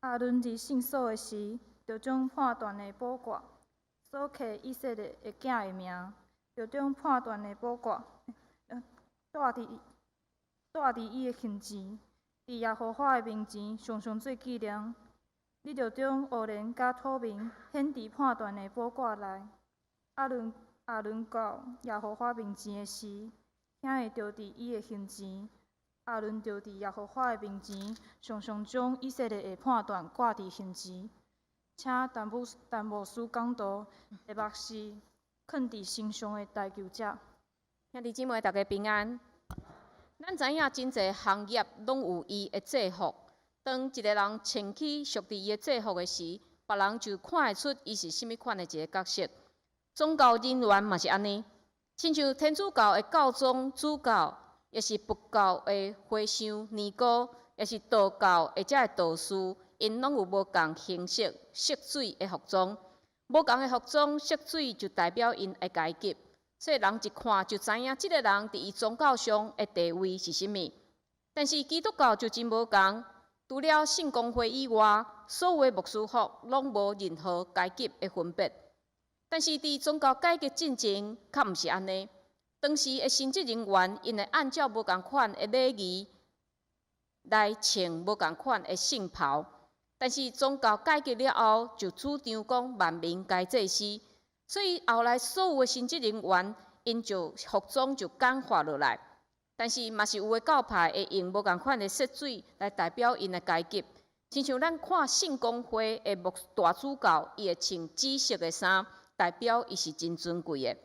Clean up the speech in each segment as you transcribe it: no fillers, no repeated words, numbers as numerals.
亞倫佇聖所的時，著將判斷的寶蓋所刻以色列的囝的名，著將判斷的寶蓋帶佇伊的胸前，佇耶和華的面前常常做紀念。你著將烏倫佮土明獻佇判斷的寶蓋內。亞倫到耶和華面前的時，兄的著佇伊的胸前。亞倫著佇耶和華的面前，常常將以色列的判斷掛佇胸前。請陳牧師講道題目是囥佇身上的代求者。兄弟姊妹，大家平安。咱知影真濟行業攏有伊的制服。當一个人穿起屬佇伊的制服的時，別人就看會出伊是啥物款的一个角色。宗教人員嘛是按呢，親像天主教的教宗、主教，抑是佛教的和尚、尼姑，抑是道教的這个道士，𪜶攏有無仝形式色水的服裝。無仝的服裝色水就代表𪜶的階級，所以人一看就知影這个人佇伊宗教上的地位是啥物。但是基督教就真無仝，除了聖公會以外，所有的牧師服攏無任何階級的分別。但是佇宗教改革進前，較毋是按呢。當時的神職人員，𪜶會按照無仝款的禮儀來穿無仝款的聖袍。但是宗教改革了後，就主張講萬民皆祭司，所以後來所有的神職人員，𪜶就服裝就簡化落來。但是嘛是有的教派會用無仝款的色水來代表𪜶的階級，親像咱看聖公會的牧大主教，伊會穿紫色的衫，代表伊是真尊貴的。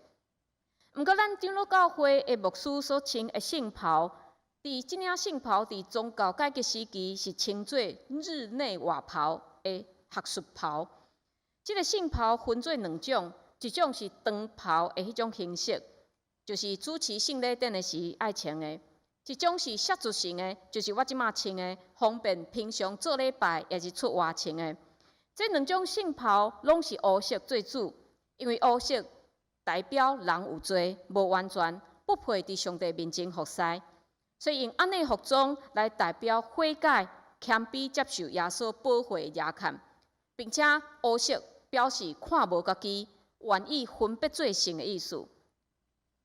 毋過，咱長老教會的牧師所穿的聖袍，佇這領聖袍佇宗教改革時期是稱做日內瓦袍的學術袍。這个聖袍分做兩種，一種是長袍的彼種形式，就是主持聖禮典的時愛穿的；一種是寫術性的，就是我這馬穿的，方便平常做禮拜抑是出外穿的。這兩種聖袍攏是烏色做主，因為烏色代表人有罪、無完全，不配佇上帝面前服侍，所以用按呢服裝來代表悔改、謙卑接受耶穌寶血的額坎，並且烏色表示看無家己，願意分別做聖的意思。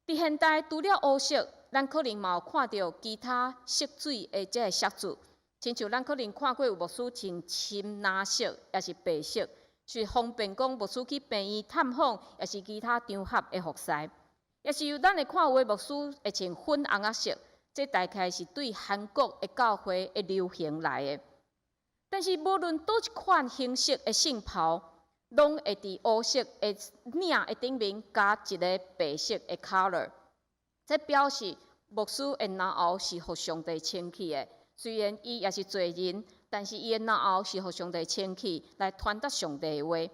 佇現代，除了烏色，咱可能嘛有看著其他色水的這个色水，親像咱可能看過有牧師穿深藍色，抑是白色，是方便講牧師去病院探訪，抑是其他場合的服侍。抑是有咱會看有的牧師會穿粉紅仔色，這大概是對韓國的教會的流行來的。但是無論佗一款形式的聖袍，攏會佇烏色的領的頂面加一个白色的 collar，這表示牧師的腦後是予上帝清氣的。雖然伊也是罪人，但是伊的腦後是予上帝清氣來傳達上帝的話。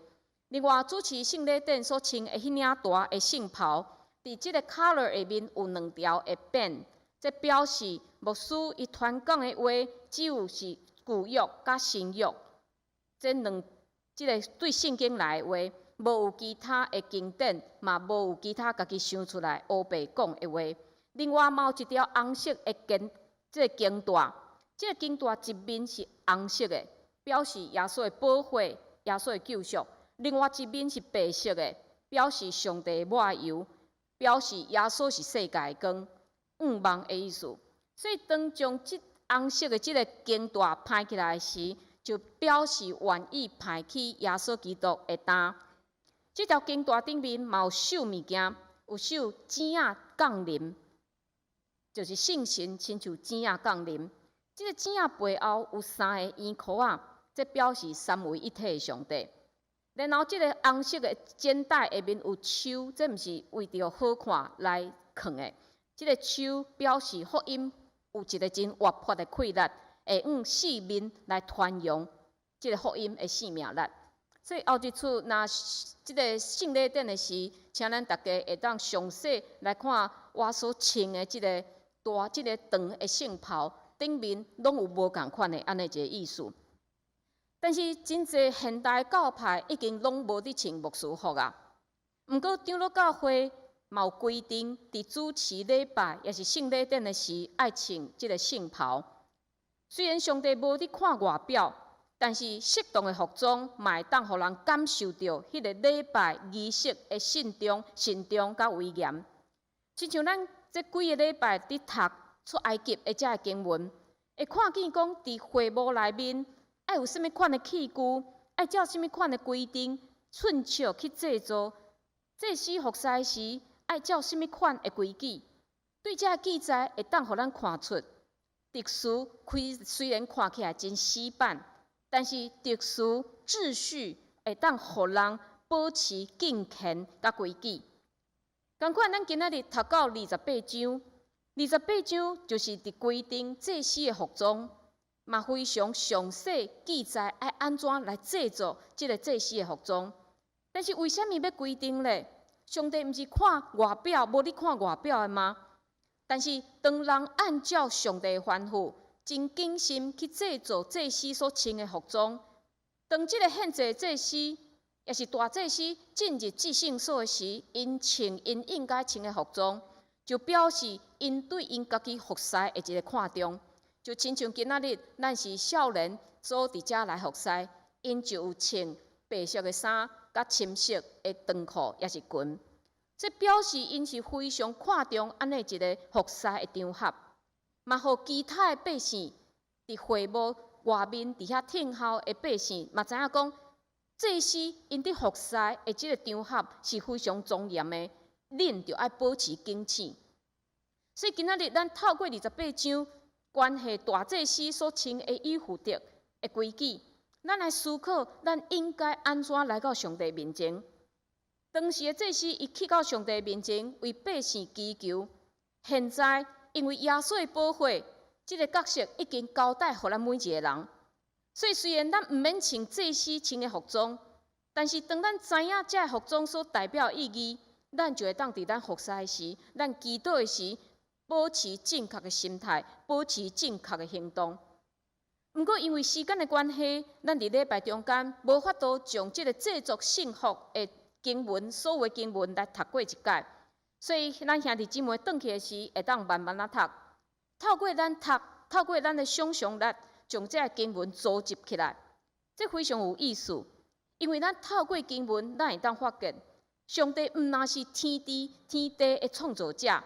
另外，主持聖禮典所穿的彼領大的聖袍，佇這个 collar 下面有兩條的 band，這表示牧師伊傳講的話只有是舊約佮新約，這兩這个對聖經來的話，無有其他的經典，嘛無有其他家己想出來烏白講的話。另外，嘛有一條紅色的經，這个經帶，這个經帶一面是紅色的，表示耶穌的寶血、耶穌的救贖；另外一面是白色的，表示上帝的抹油，表示耶穌是世界的光，向望的意思。所以，當將這紅色的這个經帶攀起來時，就表示願意攀起耶穌基督的擔。這條經帶頂面嘛有繡物件，有繡錢仔降臨，就是聖神親像錢仔降臨。這个錢仔背後有三个圓箍仔，這表示三位一體的上帝。然後，這个紅色的肩帶下面有釧，這毋是為著好看來囥的。這个釧表示福音有一个真活潑的氣力，會往四面來傳揚這个福音的生命力。所以後一次若這个聖禮典的時，請咱大家會當詳細來看我所穿的這个大、這个長的聖袍頂面攏有無仝款的按呢一个意思。但是真濟現代教派已經攏無佇穿牧師服啊。毋過長老教會嘛有規定，佇主持禮拜抑是聖禮典的時，愛穿這个聖袍。雖然上帝無佇看外表，但是適當的服裝嘛會當予人感受著彼个禮拜儀式的慎重、慎重佮威嚴。親像咱這幾个禮拜佇讀出埃及的這个經文，會看見講佇會幕內面愛有啥物款的器具，愛照啥物款的規定、順序去製造。祭司服侍時愛照啥物款的規矩。對這个記載會當予咱看出，秩序規雖然看起來真死板，但是秩序秩序會當予人保持敬虔佮規矩。仝款，咱今仔日讀到二十八章，二十八章就是佇規定祭司的服裝，嘛非常詳細記載愛按怎來製作這个祭司的服裝。但是為啥物欲規定咧？上帝毋是看外表，無咧看外表的嗎？但是當人按照上帝的吩咐，真謹慎去製造祭司所穿的服裝，當這個獻祭祭司，抑是大祭司進入至聖所的時，𪜶穿𪜶應該穿的服裝，就表示𪜶對𪜶家己服侍的一个看重。就親像今仔日咱是少年組佇遮來服侍，𪜶就有穿白色的衫，佮深色的長褲，抑是裙。這表示𪜶是非常看重按呢一个服侍的場合，嘛予其他的百姓佇會幕外面佇遐聽候的百姓，嘛知影講，祭司𪜶佇服侍的這个場合是非常莊嚴的，恁著愛保持警醒。所以今仔日咱透過二十八章關係大祭司所穿的以弗得的規矩，咱來思考，咱應該按怎來到上帝面前。當時的祭司，伊去到上帝面前為百姓祈求。現在因為耶穌的寶血，這个角色已經交代予咱每一个人。所以雖然咱毋免穿祭司穿的服裝，但是當咱知影這个服裝所代表的意義，咱就會當佇咱服侍時、咱祈禱的時，保持正確的心態，保持正確的行動。毋過因為時間的關係，咱佇禮拜中間無法度將這个製作聖服的經文，所有經文來讀過一擺。所以咱兄弟姊妹轉去的時，會當慢慢仔讀。透過咱讀，透過咱的想象力，將這个經文組織起來，這非常有意思。因為咱透過經文，咱會當發現，上帝毋但是天地天地的創造者，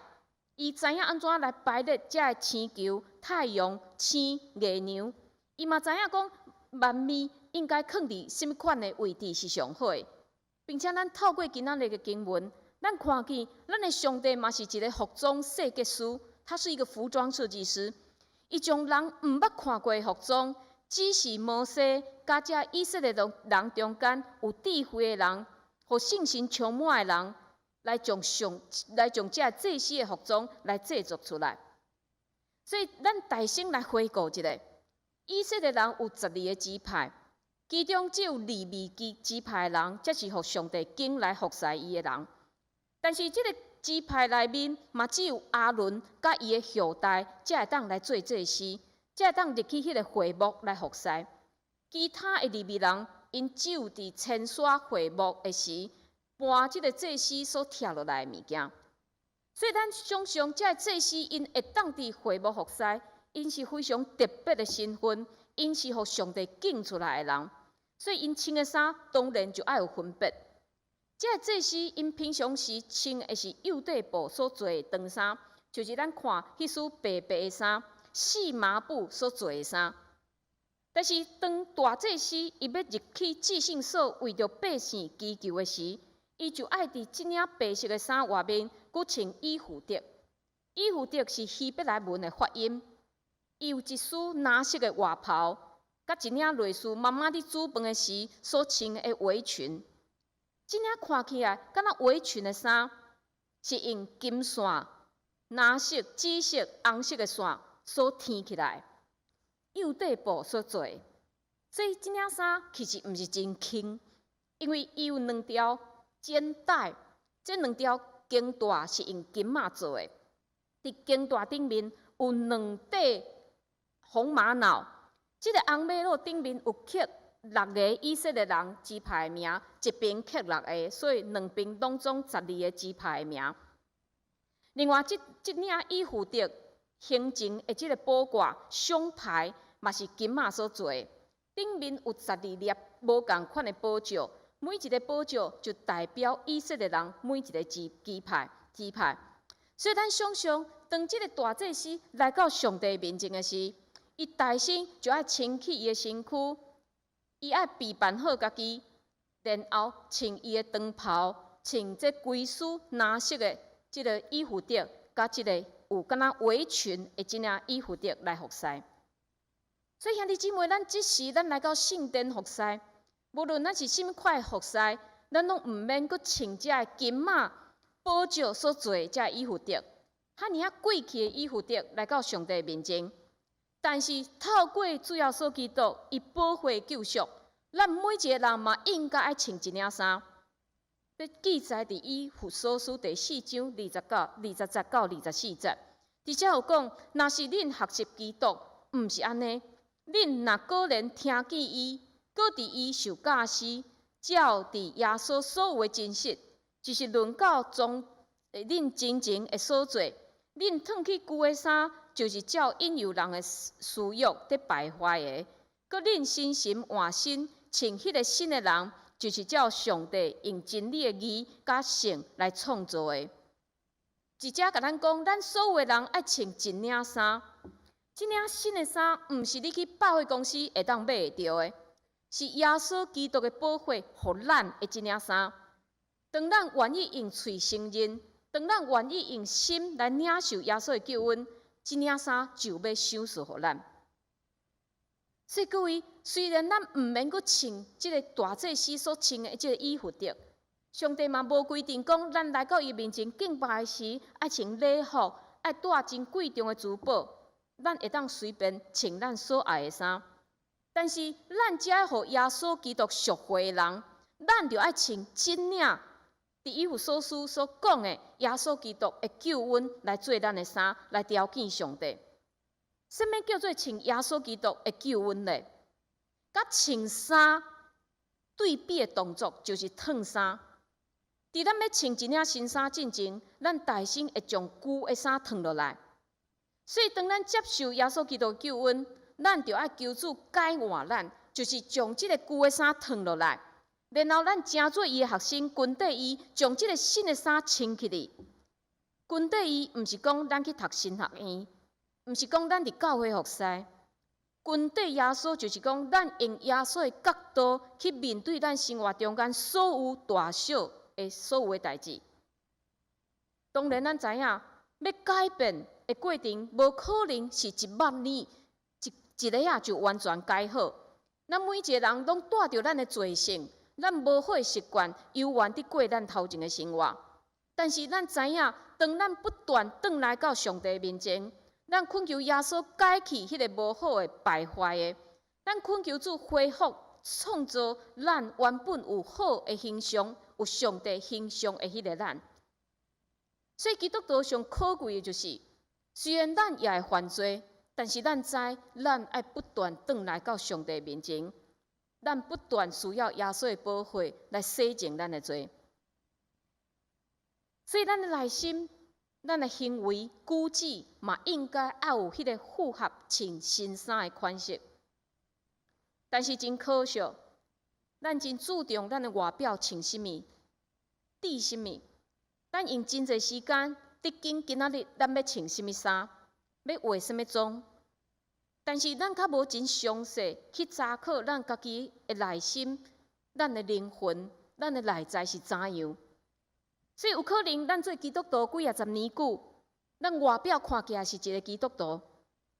伊知影按怎來排列這个星球、太陽、星、月娘，伊嘛知影講萬物應該囥佇啥物款的位置是上好的。並且咱透過今仔日的經文，咱看見咱的上帝嘛是一个服裝設計師，他是一個服裝設計師。伊將人毋捌看過的服裝，只是摩西佮這以色列人中間有智慧的人，予聖神充滿的人，來將這祭司的服裝來製作出來。所以，咱大聲來回顧一下，以色列人有十二个支派，其中只有利未支派的人，才是予上帝揀來服侍伊的人。但是，這个支派內面嘛，只有亞倫佮伊的後代，才會當來做祭司，才會當入去彼个會幕來服侍。其他的利未人，𪜶只有佇遷徙會幕的時，搬這个祭司所拆落來的物件。所以，咱想象這个祭司𪜶會當佇會幕服侍，𪜶是非常特別的身份，𪜶是予上帝揀出來的人，所以𪜶穿的衫當然就愛有分別。這个祭司𪜶平常時穿的是幼底布所做的長衫，就是咱看彼束白白的衫，細麻布所做的衫。但是當大祭司伊欲入去至聖所為著百姓祈求的時，伊就愛佇這領白色的衫外面，閣穿以弗得。以弗得是希伯來文的發音。伊有一束藍色的外袍，佮一領類似媽媽佇煮飯的時所穿的圍裙。這領看起來敢若圍裙的衫，是用金線、藍色、紫色、紅色的線所添起來，幼底布所做的。所以這領衫其實毋是真輕，因為伊有兩條肩帶，這兩條肩帶是用金仔做的。佇肩帶頂面有兩塊紅瑪瑙，這个紅瑪瑙頂面有刻六个以色列人支派的名，一邊刻六个，所以兩邊攏總十二个支派的名。另外，這領以弗得胸前的這个寶掛胸牌，嘛是金仔所做的。頂面有12粒無仝款的寶石，每一个寶石就代表以色列人每一个支支派支派。所以咱想象，當這个大祭司來到上帝面前的時，伊大先就愛清去伊的身軀，伊愛備辦好家己，然後穿伊的長袍，穿這歸屬藍色的這个以弗得，佮這个有敢若圍裙的這領以弗得來服侍。所以兄弟姊妹，咱這時咱來到聖殿服侍，無論咱是啥物款的服侍，咱攏毋免閣穿這个金馬寶石所做的這个以弗得，遐爾仔貴氣的以弗得來到上帝面前。但是透過主耶穌基督，伊寶血救贖，咱每一个人嘛應該愛穿一領衫。這記載佇以弗所書第四章20節到24節。佇遮有講，若是恁學習基督，毋是按呢。恁若果然聽見伊，閣佇伊受教示，照佇耶穌所有的真實，就是論到從恁先前的所做，恁褪去舊的衫，就是照引誘人的私欲佇敗壞的；閣恁身心換新，穿彼个新的人，就是照上帝用真理的義佮聖來創造的。佇遮共咱講，咱所有的人愛穿一領衫。這領新的衫，毋是你去百貨公司會當買會著的，是耶穌基督的寶血予咱的這領衫。當咱願意用喙承認，當咱願意用心來領受耶穌的救恩，這領衫就欲賞賜予咱。所以各位，雖然咱毋免閣穿這个大祭司所穿的這个以弗得，上帝嘛無規定講，咱來到伊面前敬拜時，愛穿禮服，愛戴真貴重的珠寶。咱會當隨便穿咱所愛的衫，但是咱這予耶穌基督贖回的人，咱就愛穿這領佇以弗所書所講的耶穌基督的救恩來做咱的衫，來朝見上帝。啥物叫做穿耶穌基督的救恩呢？佮穿衫對比的動作就是褪衫。佇咱欲穿一領新衫進前，咱大先會將舊的衫褪落來。所以，當咱接受耶穌基督救恩，咱就愛求主改換咱，就是將這个舊的衫褪落來，然後咱成做伊的學生，跟綴伊，將這个新的衫穿起來。跟綴伊，毋是講咱去讀神學院，毋是講咱佇教會服侍。跟綴耶穌，就是講咱用耶穌的角度去面對咱生活中間所有大小的所有的代誌。當然，咱知影欲改變的過程，無可能是一目年一一下仔就完全改好。咱每一个人攏帶著咱的罪性，咱無好的習慣，猶原佇過咱頭前的生活。但是咱知影，當咱不斷轉來到上帝面前，咱懇求耶穌改去彼个無好的敗壞的，咱懇求主恢復創造咱原本有好的形象，有上帝形象的彼个咱。所以基督徒上可貴的就是，雖然咱也會犯罪，但是咱知咱愛不斷轉來到上帝面前，咱不斷需要耶穌的寶血來洗淨咱的罪。所以咱的內心、咱的行為舉止嘛，應該愛有彼个符合穿新衫的款式。但是真可惜，咱真注重咱的外表穿啥物、戴啥物，咱用真濟時間佇揀今仔日咱欲穿啥物衫，欲化啥物妝。但是咱較無真詳細去查考咱家己的內心、咱的靈魂、咱的內在是怎樣。所以有可能咱做基督徒幾仔十年久，咱外表看起來是一个基督徒，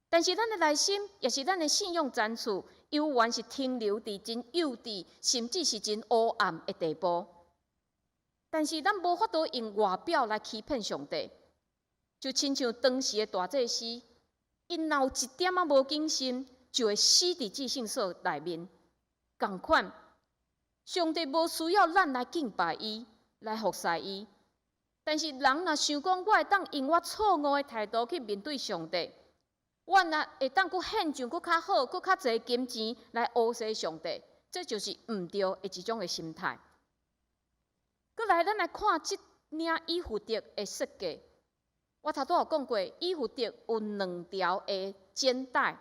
但是咱的內心，抑是咱的信仰層次，猶原是停留佇真幼稚，甚至是真黑暗的地步。但是咱無法度用外表來欺騙上帝，就親像當時的大祭司，𪜶若有一點仔無謹慎，就會死佇至聖所內面。仝款，上帝無需要咱來敬拜伊，來服侍伊。但是人若想講，我會當用我錯誤的態度去面對上帝，我若會當閣獻上閣較好、閣較濟金錢來烏勢上帝，這就是毋對的一種的心態。閣來，咱來看這領以弗得的設計。我頭拄仔有講過，以弗得有兩條的肩帶，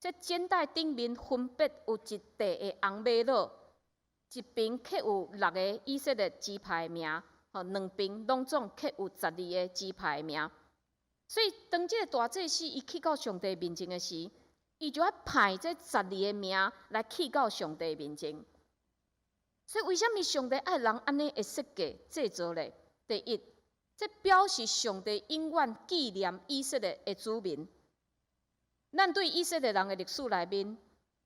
這剪帶頂面分別有一塊的紅瑪瑙，一邊刻有六个以色列支派的名，吼，兩邊攏總刻有十二个支派的名。所以，當這个大祭司伊去到上帝面前的時，伊就愛派這十二个名來去到上帝面前。所以，為啥物上帝愛人按呢的設計製造咧？第一，這表示上帝永遠紀念以色列的子民。咱對以色列人的歷史內面，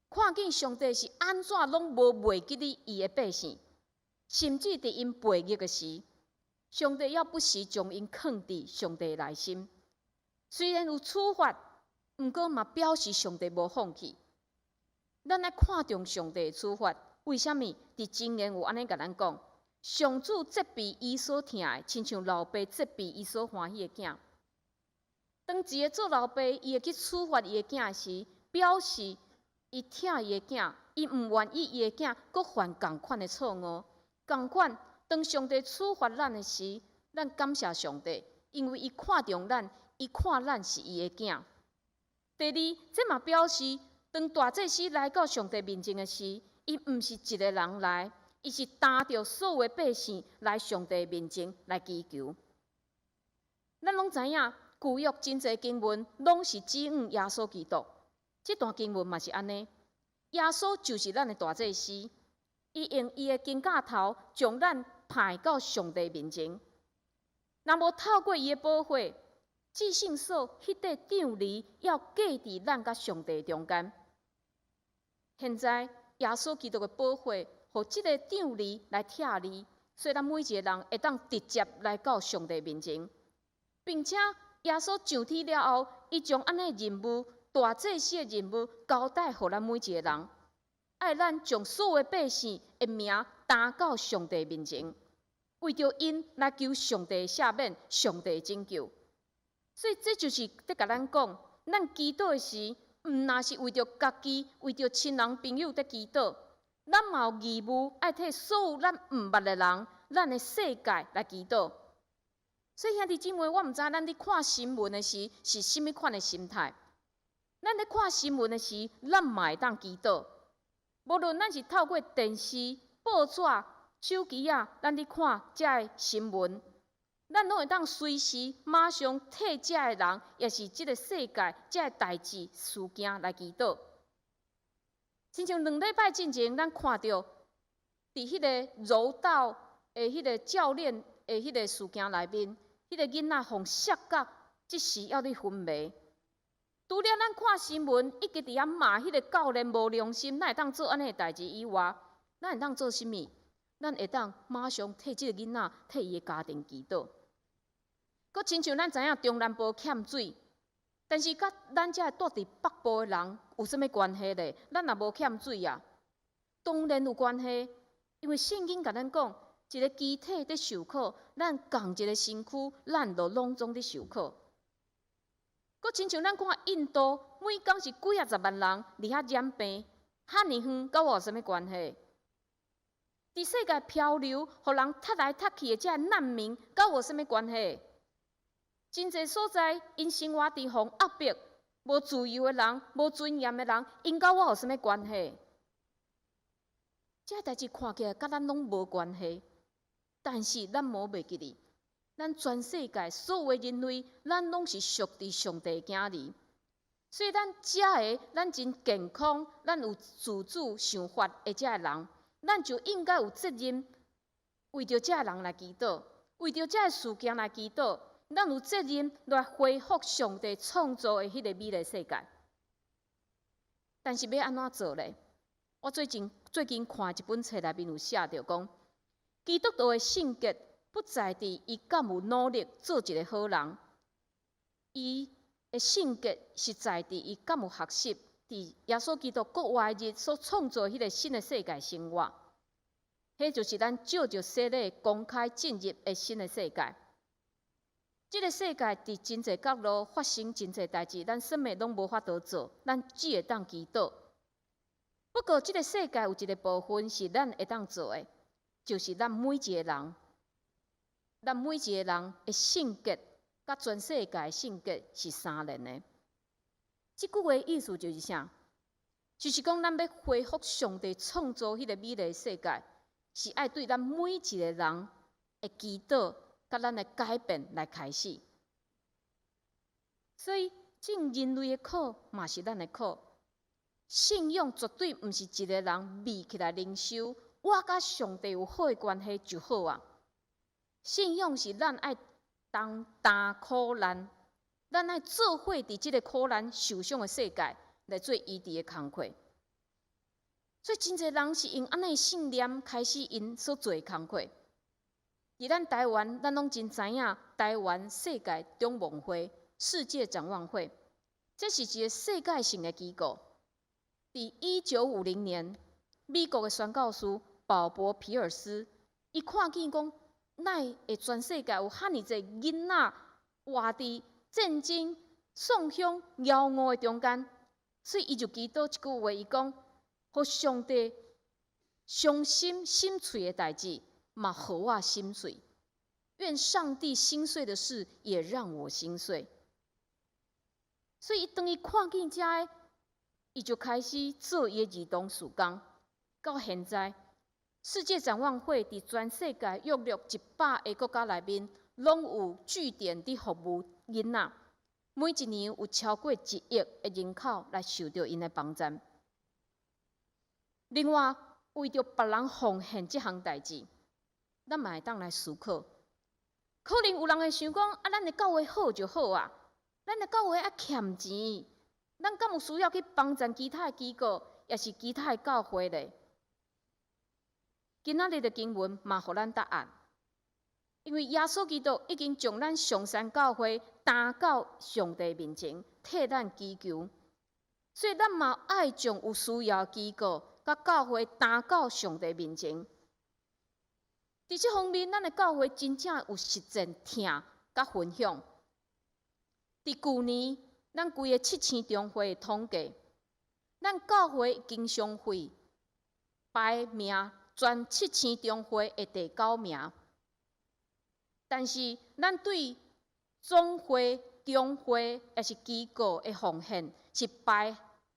看見上帝是按怎攏無袂記得伊的百姓，甚至佇𪜶背逆的時，上帝猶不時將𪜶囥佇上帝內心。雖然有處罰，毋過嘛表示上帝無放棄。咱愛看重上帝的處罰，為啥物？佇箴言有按呢共咱講：上主責備伊所疼的，親像老爸責備伊所歡喜的囝。當一个做老爸，伊會去處罰伊的囝時，表示伊疼伊的囝，伊毋願意伊的囝閣犯仝款的錯誤。仝款，當上帝處罰咱的時，咱感謝上帝，因為伊看重咱，伊看咱是伊的囝。第二，這嘛表示，當大祭司來到上帝面前的時，伊毋是一个人來，伊是擔著所有的百姓來上帝面前來祈求。咱攏知影，舊約真濟經文攏是指向耶穌基督，這段經文嘛是按呢。耶穌就是咱的大祭司，伊用伊的金架頭將咱派到上帝面前。若無透過伊的寶血，至聖所彼塊帳籬猶隔佇咱佮上帝中間。現在耶穌基督的寶血，予這个帳籬來拆離，所以咱每一个人會當直接來到上帝面前，並且耶穌上天了後，伊將按呢任務，大祭司的任務交代予咱每一个人，愛咱將所有的百姓的名擔到上帝面前，為著𪜶來求上帝赦免、上帝拯救。所以這就是佇共咱講，咱祈禱的時，毋若是為著家己、為著親人朋友佇祈禱，咱嘛有義務愛替所有咱毋捌的人、咱的世界來祈禱。所以兄弟姊妹，我毋知咱佇看新聞的時是啥物款的心態。咱佇看新聞的時，咱嘛會當祈禱。無論咱是透過電視、報紙、手機仔，咱佇看這个新聞，咱攏會當隨時馬上替這个人，抑是這个世界、這个代誌事件來祈禱。親像兩禮拜進前，咱看著佇彼个柔道的彼个教練的彼个事件內面，彼个囡仔予摔甲，這時猶佇昏迷。除了咱看新聞，一直佇遐罵彼个教練無良心，哪會當做按呢的代誌以外，咱會當做啥物？咱會當馬上替這个囡仔、替伊的家庭祈禱。閣親像咱知影中南部欠水，但是佮咱遮蹛佇北部的人有啥物關係咧？咱也無欠水啊。當然有關係，因為聖經共咱講，一个肢體佇受苦，咱仝一个身軀，咱就攏總佇受苦。閣親像咱看印度，每工是幾仔十萬人佇遐染病，遐爾遠，佮我有啥物關係？佇世界漂流，予人踢來踢去的這个難民，佮我有啥物關係？真濟所在，𪜶生活佇予壓迫、無自由的人、無尊嚴的人，𪜶佮我有啥物關係？這代誌看起來佮咱攏無關係，但是咱無袂記得，咱全世界所有的人類，咱攏是屬佇上帝的囝兒，所以咱遮个，咱真健康，咱有自主想法的遮个人，咱就應該有責任為著遮个人來祈禱，為著遮个事件來祈禱。咱有責任來恢復上帝創造的彼个美麗世界。但是欲按怎做咧？我最近看一本冊內面有寫著講，基督徒的性格不在佇伊敢有努力做一个好人，伊的性格是在佇伊敢有學習佇耶穌基督復活日所創造彼个新的世界生活。彼就是咱藉著洗禮公開進入的新的世界。這个世界佇真濟角落發生真濟代誌，咱啥物攏無法度做，咱只會當祈禱。不過，這个世界有一个部分是咱會當做的，就是咱每一个人，咱每一个人的性格，佮全世界的性格是相連的。這句話意思就是啥？就是講，咱欲恢復上帝創造彼个美麗世界，是愛對咱每一个人的祈禱，佮咱的改變來開始。所以，眾人類的苦嘛是咱的苦。信仰絕對毋是一个人覕起來靈修，我佮上帝有好的關係就好啊。信仰是咱愛同擔苦難，咱愛做伙佇這个苦難受傷的世界來做醫治的工課。所以，真濟人是用按呢信念開始𪜶所做的工課。佇咱台灣，咱攏真知影台灣世界展望會、世界展望會，這是一个世界性的機構。佇1950年，美國的宣教師鮑伯皮爾斯，伊看見講，哪會全世界有遐爾濟囡仔活佇戰爭、喪鄉、枵餓的中間，所以伊就祈禱一句話，伊講：予上帝傷心心碎的代誌，嘛予我心碎。願上帝心碎的事，也讓我心碎。所以，當伊看見這个，伊就開始做伊的兒童事工。到現在，世界展望會佇全世界約略100個國家內面，攏有據點佇服務囡仔。每一年有超過1億的人口來受著𪜶的幫助。另外，為著別人奉獻這項代誌，咱嘛會當來思考。可能有人會想講：啊，咱的教會好就好啊，咱的教會愛欠錢，咱敢有需要去幫助其他的機構，抑是其他的教會咧？今仔日的經文嘛，予咱答案。因為耶穌基督已經將咱上山教會擔到上帝面前，替咱祈求，所以咱嘛愛將有需要機構佮教會擔到上帝面前。佇這方面，咱的教會真正有實踐疼佮分享。佇舊年，咱規个七星中會的統計，咱教會經常費排名全七星中會的第九名。但是，咱對總會、中會抑是機構的奉獻，是排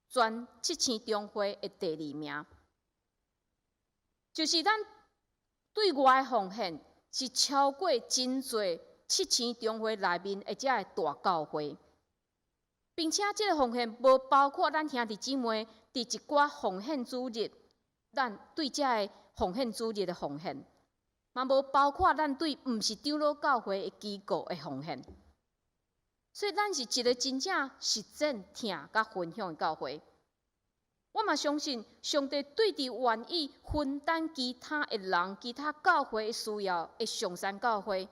全七星中會的第二名。就是咱對外奉獻是超過真濟七星中會內面的這个大教會，並且這个奉獻無包括咱兄弟姊妹佇一寡奉獻主日，咱對這个奉獻主日的奉獻，嘛無包括咱對毋是長老教會的機構的奉獻。所以，咱是一个真正實踐疼佮分享的教會。我嘛相信，上帝對佇願意分擔其他的人、其他教會的需要的上山教會，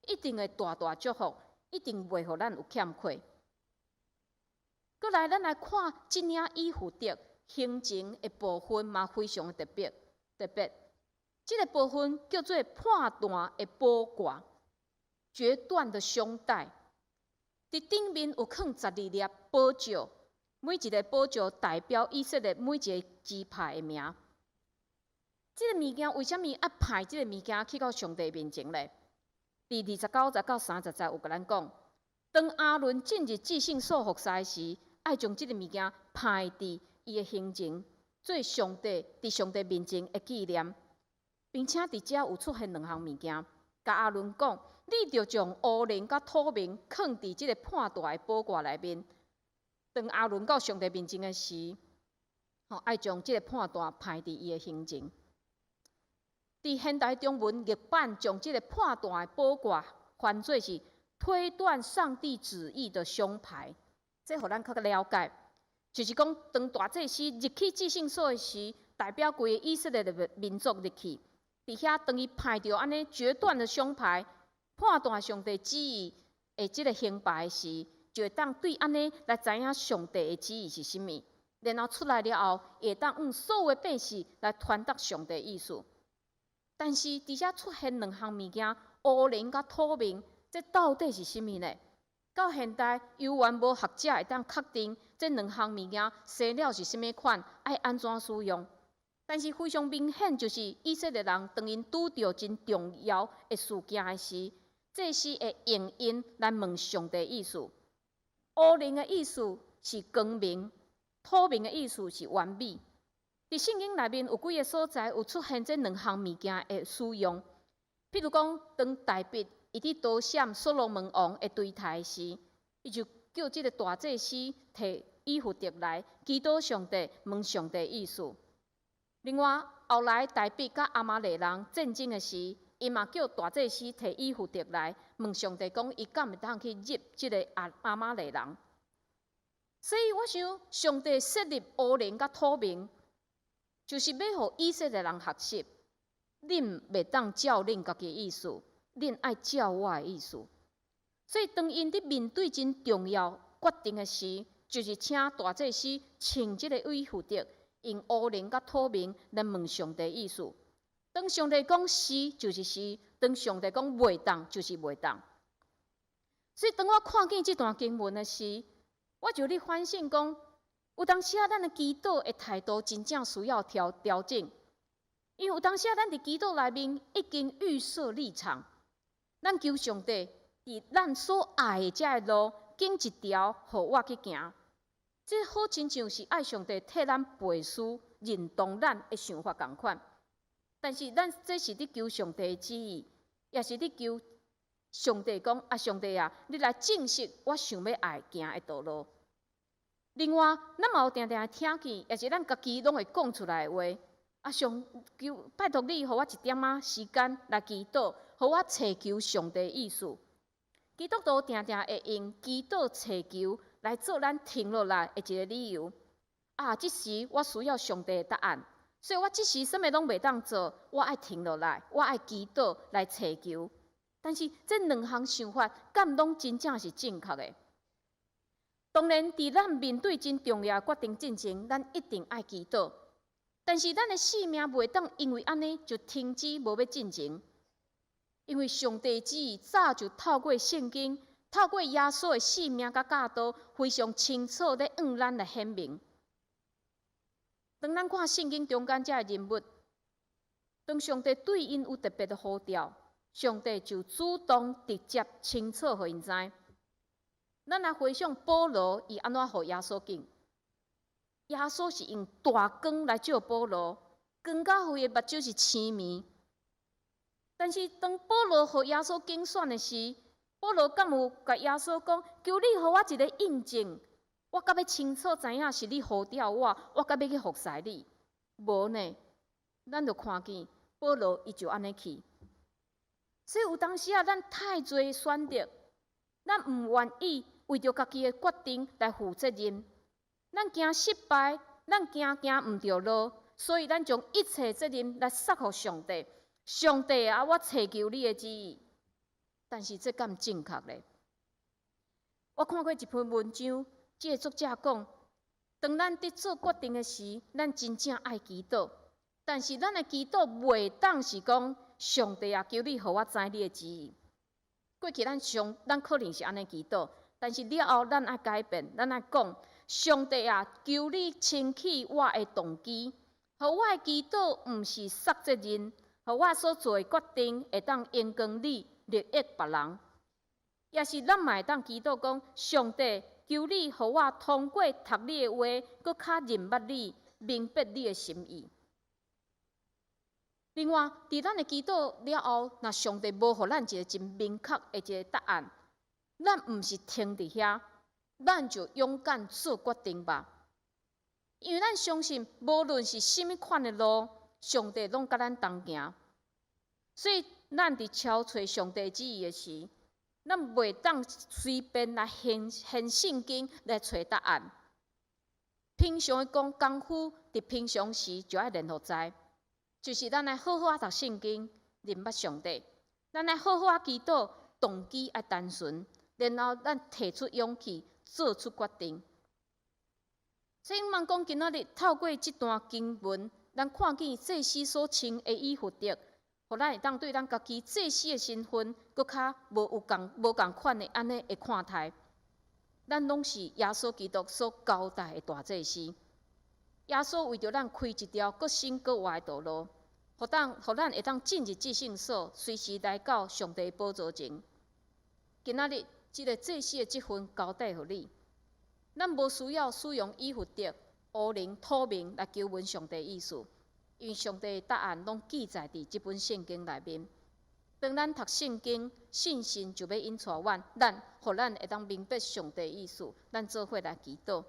一定會大大祝福，一定袂予咱有欠缺。閣來，咱來看這領以弗得胸前的部分嘛，非常的特別。特別，這个部分叫做判斷的寶掛，決斷的胸帶。佇頂面有囥12粒寶石，每一个寶石代表以色列每一个支派的名。這个物件為啥物愛派這个物件去到上帝面前咧？佇29節到30節有共咱講，當亞倫進入至聖所服侍時，愛將這个物件派佇伊的胸前，做上帝佇上帝面前的紀念，並且佇遮有出現兩項物件，共亞倫講：你著將烏靈佮土明囥佇這个判斷的寶掛內面。當亞倫到上帝面前的時，吼，愛將這个判斷派佇伊的胸前。佇現代中文譯版將這个判斷的寶掛翻做是推斷上帝旨意的胸牌，這予咱較了解，就是講當大祭司入去至聖所的時，代表規个以色列的民族入去，佇遐當伊拍著按呢決斷的胸牌，判斷上帝旨意的這个胸牌時，就會當對按呢來知影上帝的旨意是啥物，然後出來了後，會當向所有的百姓來傳達上帝意思。但是佇遮出現兩項物件，烏靈佮土明，這到底是啥物呢？到現代，猶原無學者會當確定這兩項物件生了是啥物款，愛按怎使用。但是非常明顯，就是以色列人當𪜶拄著真重要的事件的時，祭司會用𪜶來問上帝意思。烏靈的意思是光明，土明的意思是完美。佇聖經內面有幾个所在有出現這兩項物件的使用。譬如講，當大衛伊佇逃閃所羅門王的追殺時，伊就叫這个大祭司提以弗得來祈禱上帝，問上帝意思。另外，後來大衛佮亞瑪力人戰爭的時，伊嘛叫大祭司提以弗得來問上帝，講伊敢會當去入這个亞瑪力人。所以我想，上帝設立烏靈佮土明，就是欲予以色列人學習，恁袂當照恁家己的意思，恁愛照我的意思。所以當𪜶佇面對真重要決定的時，就是請大祭司穿這个以弗得，用烏靈佮土明來問上帝意思。當上帝講是，就是是；當上帝講袂當，就是袂當。所以當我看見這段經文的時，我就咧反省講，有當時仔咱的祈禱的態度真正需要調整，因為有當時仔咱佇祈禱內面已經預設立場，咱求上帝佇咱所愛的這个路，揀一條予我去行。這好親像是愛上帝替咱背書，認同咱的想法仝款。但是咱這是佇求上帝的旨意，也是佇求上帝講啊，上帝啊，你來證實我想欲愛行的道路。另外，咱嘛有定定會聽見，也是咱家己攏會講出來的話。啊，上求拜託你，予我一點仔時間來祈禱，予我尋求上帝意思。基督徒定定會用祈禱尋求來做咱停落來的一个理由。啊，這時我需要上帝的答案，所以我這時啥物攏袂當做，我愛停落來，我愛祈禱來尋求。但是這兩項想法，敢攏真正是正確的？當然，佇咱面對真重要決定進前，咱一定愛祈禱。但是，咱的生命袂當因為按呢就停止無欲進前，因為上帝旨意早就透過聖經、透過耶穌的生命佮教導，非常清楚咧向咱來顯明。當咱看聖經中間這个人物，當上帝對𪜶有特別的呼召，上帝就主動直接清楚予𪜶知。咱來回想保羅，伊按怎予耶穌揀？耶穌是用大光來照保羅，光甲予伊的目睭是青盲。但是當保羅予耶穌揀選的時，保羅敢有共耶穌講：求你予我一个印證，我較欲清楚知影是你呼召我，我較欲去服侍你。無呢，咱就看見保羅伊就按呢去。所以有當時仔，咱太濟選擇，咱毋願意為著家己的決定來負責任，咱驚失敗，咱驚行毋著路，所以咱將一切責任來捒予上帝。上帝啊，我尋求你的旨意。但是這敢正確咧？我看過一篇文章，這个作者講，當咱佇做決定的時，咱真正愛祈禱，但是咱的祈禱袂當是講，上帝啊，求你予我知你的旨意。過去咱上，咱可能是按呢祈禱，但是了後咱愛改變，咱愛講，上帝啊，求你清氣我的動機，予我的祈禱毋是捒責任，予我所做的決定會當榮光你，利益別人。也是咱嘛會當祈禱講，上帝，求你予我通過讀你的話，閣較認捌你，明白你的心意。另外，佇咱的祈禱了後，若上帝無予咱一个真明確的一个答案，咱毋是停佇遐，咱就勇敢做決定吧。因為咱相信，無論是啥物款的路，上帝攏佮咱同行。所以，咱佇敲揣上帝旨意的時，咱袂當隨便來掀掀聖經來揣答案。平常的功夫，佇平常時就愛練予知。就是咱愛好好仔讀聖經，認捌上帝；咱愛好好仔祈禱，動機愛單純，然後咱提出勇氣，做出決定。所以，毋講今仔日透過這段經文，咱看見祭司所穿的以弗得，予咱會當對咱家己祭司的身份，閣較無有仝無仝款的按呢的看待。咱攏是耶穌基督所交代的大祭司。耶穌為著咱開一條閣新閣活的道路，予咱會當進入至聖所，隨時來到上帝寶座前。今仔日，這个祭司的職分交代予你，咱無需要使用以弗得，烏龍土明來求問上帝意思，因為上帝的答案攏記載佇這本聖經內面。當咱讀聖經，信心就欲引帶阮，咱予咱會當明白上帝意思，咱做伙來祈禱。